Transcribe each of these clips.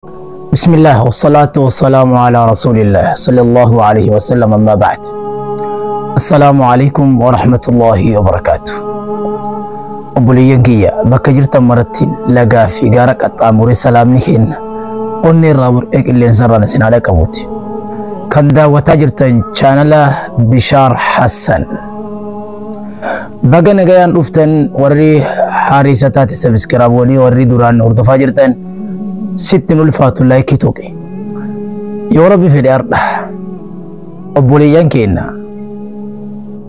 بسم الله والصلاة والسلام على رسول الله صلى الله عليه وسلم، أما بعد، السلام عليكم ورحمة الله وبركاته. Obboleeyyan kiyya bakka jirtan maratti, lagaa fi gaara qaxxaamuree salaamni keenya onni irraa burqee qilleensa irraan isin haadha qabuuti. Kan daawwataa jirtan chaanala Bishaar Hassan. Baga nagayaan dhuftan. Warri haariisa taate subscribe walii, warri duraan hordofaa jirtan sitti ulfaatu like tuqi. Yoo Rabbi fedhe ardha obboleeyyan keenya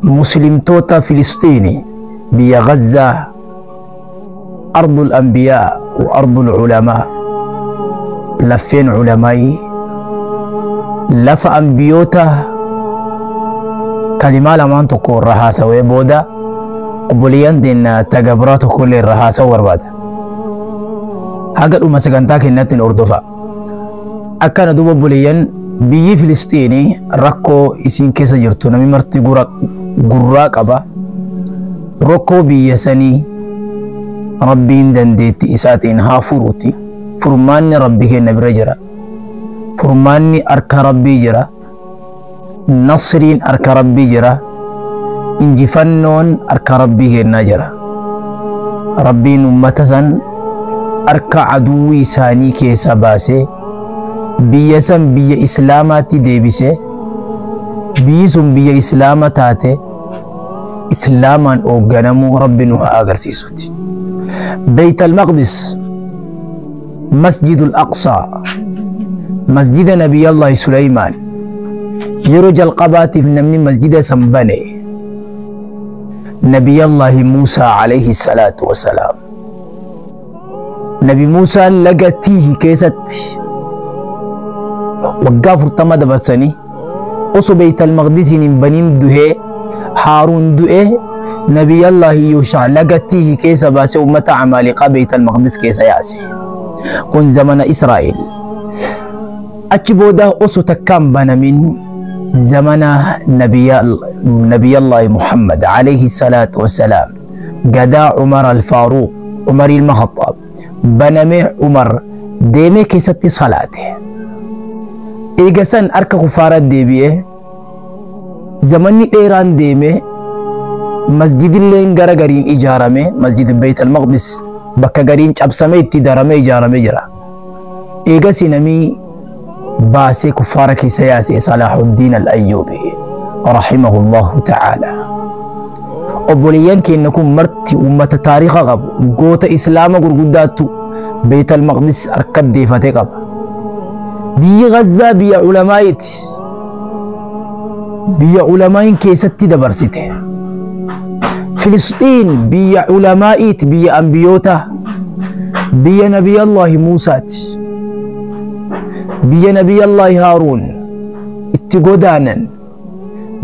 muslimtoota Filistiini biyya Gazzaa, أرض الأنبياء وأرض العلماء، لفين علمائي lafa ambiyoota, kalimaa lamaan tokko irra haasawee booda obboleeyyan teenya tagabiraa tokko illee irra haasawuu barbaada. Haga dhuma sagantaa keenyatti hin hordofa. Akkana duuba obboleeyyan, biyyi Filistiinii rakkoo isiin keessa jirtu namni marti gurraa qaba. Rakkoo biyya sanii Rabbiin dandeettii isaatiin haa furuuti. Furmaanni Rabbi keenya bira jira. Furmaanni harka Rabbii jira. Nasriin harka Rabbii jira. Injifannoon harka Rabbii kennaa jira. Rabbiin ummata san harka aduwwii isaanii keessa baasee biyya san biyya Islaamaatti deebisee, biyyi sun biyya Islaama taate, Islaamaan hoogganamuu Rabbi nu haa agarsiisuti. بيت المقدس، مسجد الأقصى، مسجد نبي الله سليمان، yeroo jalqabaatiif namni masjida san bane نبي الله موسى عليه الصلاة والسلام. Nabi Muusaan laga Tiihi keessatti waggaa 40 dabarsanii osoo Beeytal Maqdisiin hin banin duhee, Haaruun du'ee, Nabiyallaahi Yushaa laga Tiihi keessa baasee ummata Amaaliqaa Beeytal Maqdis keessa yaase. Kun zamana Israa'el. Achi booda osoo takkaan banamin zamana Nabiyallaahi Muhammad alayhi salaatu wassalaam, gadaa Umar al-Faaruq, Umar ilma Khattaab, banamee Umar deemee keessatti salaate. Eega san harka kuffaaraa deebi'ee zamanni dheeraan deemee masjidilleen gara gariin ijaarame, masjid Beeyt al-Maqdis bakka gariin cabsamee itti daramee ijaarame jira. Eegasi namii baasee kuffaara keessa yaase Salaahuddin al-Ayyubi rahimahullahu ta'ala. Obboleeyyan keenya kun marti ummata taariika qabu, goota Islaama gurguddaattu Beeyt al-Maqdis harka deefatee qaba. Biyyi Gazzaa biyya ulamaa'iiti. Biyya ulamaa'iin keessatti dabarsite. Filistiin biyya ulamaa'iiti, biyya ambiyoota, biyya Nabiyallaahi Muusaati. Biyya Nabiyallaahi Haaruun itti godaanan,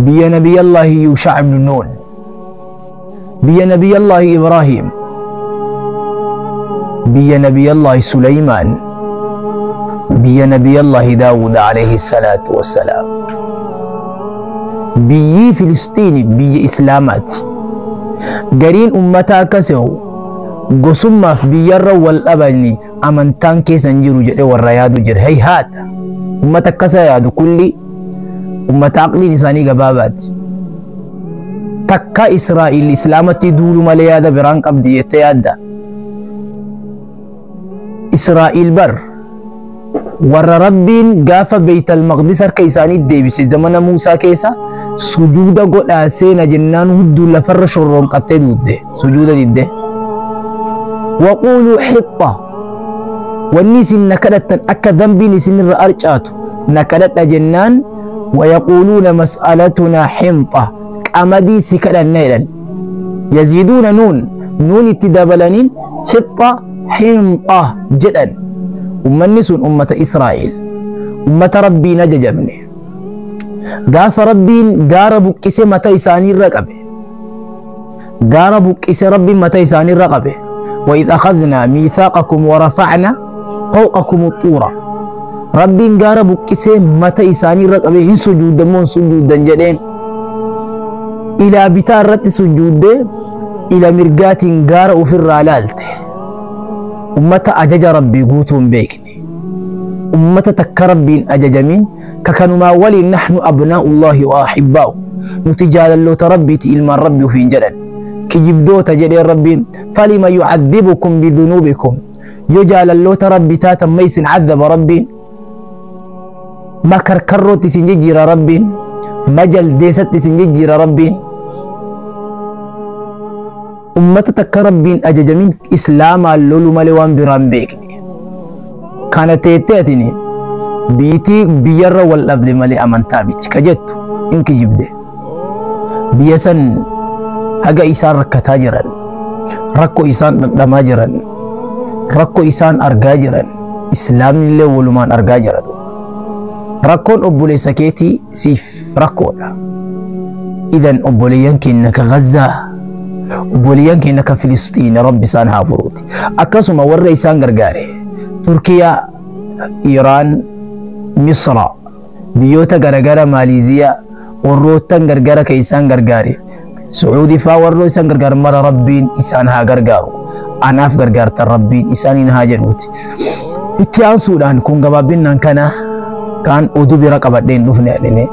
biyya Nabiyallaahi Yushaa ibn Nuun, biyya Nabiyallaahi Ibraahim, biyya Nabiyallaahi Suleymaan, biyya Nabiyallaahi Daawud alayhi salaatu wassalaam. Biyyi Filistiini biyya Islaamaati. Gariin ummataa akkas yoo gosummaaf biyyarra wal dhabani amantaan keessa hin jiru jedhee warra yaadu jira. Hayhaata. Ummata akkasa yaadu kulli ummata aqliin isaanii gabaabaati. Takka Israa'il Islaamatti duulu malee yaada biraan qabdi jettee yaadda? Israa'il bar warra Rabbiin gaafa Beeytal Maqdis harka isaanii deebise zamana Muusaa keessa sujuuda godhaa seena jennaan hudduu lafarra shorroonqattee duudde, sujuuda didde. وقولوا حطة, wanni isin na kadhattan akka dambiin isin irra arcaatu na kadhadha jennaan, ويقولون مسألتنا حنطة, qamadii si kadhanna jedhan. يزيدون نون, nuun itti dabalaniin حطة حنطة jedhan. Ummanni sun ummata Israa'el, ummata Rabbiin ajajamne. Gaafa Rabbiin gaara buqqise mata isaanii irra qabe, gaara buqqise Rabbiin mata isaanii irra qabe. وإذ أخذنا ميثاقكم ورفعنا فوقكم الطور, Rabbiin gaara buqqisee mata isaanii irra qabe. Hin sujuuddan moo hin sujuuddan jedheen. Ilaa bitaa irratti sujuuddee ila mirgaatiin gaara ofirraa laalte. Ummata ajaja Rabbii guutuu hin beekne. Ummata takka Rabbiin ajajamin kakanumaa waliin nahnu abnaa'ullaahi wa ahibbaa'u nuti jaalalloota Rabbiiti ilmaan Rabbi ufiin jedhan kijibdoota jedheen Rabbiin falima yucadhibukum bidunuubikum yoo jaalalloota Rabbi taatan ma isin cadhaba Rabbiin ma karkarrootti isin jijjiira Rabbiin ma jaldeessatti isin jijjiira Rabbiin ummata takka Rabbiin ajajamin islaamaan lolu malee waan biraan beekne kana teettee atini biitii biyyarra wal dhabde malee amantaa miti ka jettu in kijibde biyya san haga isaan rakkataa jiran rakko isaan dhandhamaa jiran rakko isaan argaa jiran islaamni illee walumaan argaa jiratu rakkoon obboleessa keetii siif rakkoodha idan obboleeyyan keenya ka Gazaa obboleeyyan keenya ka Filistiin Rabbi isaan haa furuuti akkasuma warra isaan gargaare Turkiyaa Iraan Misra biyyoota garagara Maaliiziyaa warroottan gargara ka isaan gargaare Sucuudii faa warroo isaan gargaar mara Rabbiin isaan haa gargaaru anaaf gargaartan Rabbiin isaaniin haa jedhuuti itti aansuudhaan kun gabaabbinnaan kana kaan oduu bira qabadhee hin dhufne jedhine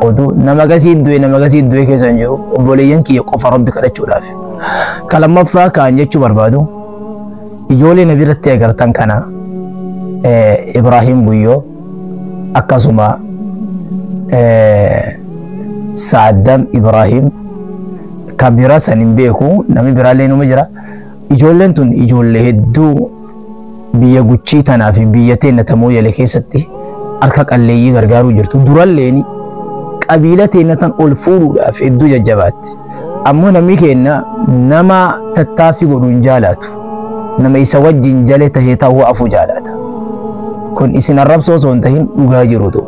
oduu nama gasii du'e nama gasii du'e keessa hin jiru obboleeyyan kiyya qofa Rabbi kadhachuudhaaf ka lammaffaa kaan jechuu barbaadu ijoollee na biratti agartan kana Ibraahim Guyyoo akkasuma Saaddam Ibraahim ka bira san hin beeku namni biraallee numa jira ijoolleen tun ijoollee hedduu biyya guchii tanaa fi biyya teenna tamoo yale keessatti harka qalleeyyii gargaaruu jirtu duralleen qabiila teenna tan ol fuudhuudhaaf hedduu jajjabaatti ammoo namni keenya nama tattaaffii godhu hin jaalatu nama isa wajjin jale tahee ta'uu afu jaalata kun isin arrabsoo osoo hin tahin dhugaa jirutu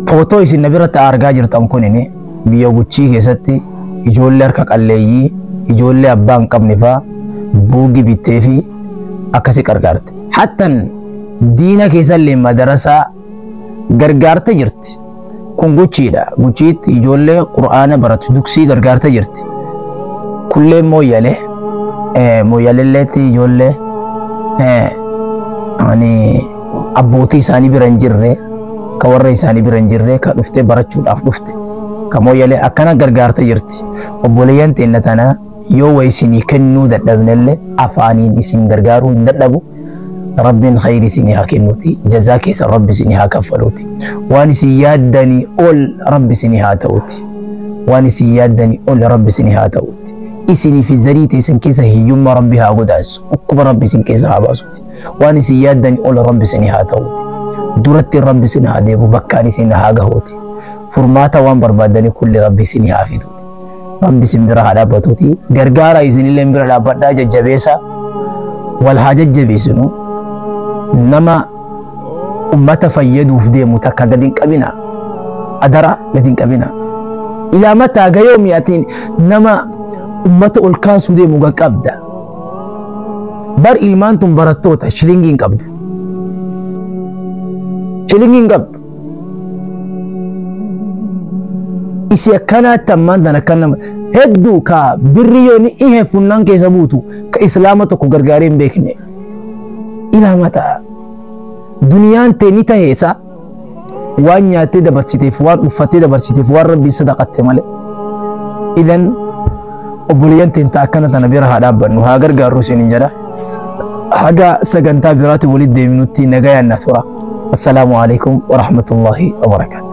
footoo isin na biratti argaa jirtan kunini biyya guchii keessatti ijoollee harka qalleeyyii ijoollee abbaa hin qabne faa buugi bittee fi akkasi gargaarte hattan diina keessallee madarasaa gargaarte jirti kun guchiidha guchiitti ijoollee qur'aana baratu duksii gargaarte jirti kullee mooyyalee mooyyalelleetti ijoollee ani abbootii isaanii bira hin jirre ka warra isaanii bira hin jirre ka dhuftee barachuudhaaf dhufte ka mooyyalee akkana gargaarte jirti obboleeyyan teenna tana yoo wa isinii kennuu dadhabnellee afaaniin isin gargaaruu hin dadhabu Rabbiin khayri isinii haa kennuuti jazaa keessa Rabbi isinii haa kaffaluuti waan isin yaaddanii ol Rabbi isinii haa ta'uuti waan isin yaaddanii ol Rabbi isinii haa ta'uuti isinii fi zarii teessan keessa hiyyummaa Rabbi haa godaansu dhukkuba Rabbi isin keessa haa baasuuti waan isin yaaddanii ol Rabbi isinii haa ta'uuti duratti Rabbi isin haa deebu bakkaan isin haa gahuuti furmaata waan barbaaddanii kulli Rabbi isinii haa fiduuti Rabbi isin bira haa dhaabbatuuti gargaara isinillee bira dhaabbadhaa jajjabeessa wal haa jajjabeessinu nama ummata fayyaduuf deemu takka gadi hin qabina adara gadi hin qabina ilaa mataa gayoomi atiin nama ummata ol kaasuu deemu qabda bar ilmaan tun barattoota shilingii hin qabdu shilingii hin qabdu isi akkanaatti ammaan tan akkan nama hedduu ka birri yoo ni ihe funnaan keessa buutu ka islaama tokko gargaaree hin beekne ilaa mataa duniyaan tee ni taheessa waan nyaattee dabarsiteef waan uffattee dabarsiteef waan Rabbiin sadaqatte malee idan obboleeyyan teenya akkana tana bira haa dhaabbannu haa gargaarru isiniin jedha haga sagantaa biraatti walitti deebinutti nagayaan na tura assalaamu alaikum warahmatullaahi wabarakaatu.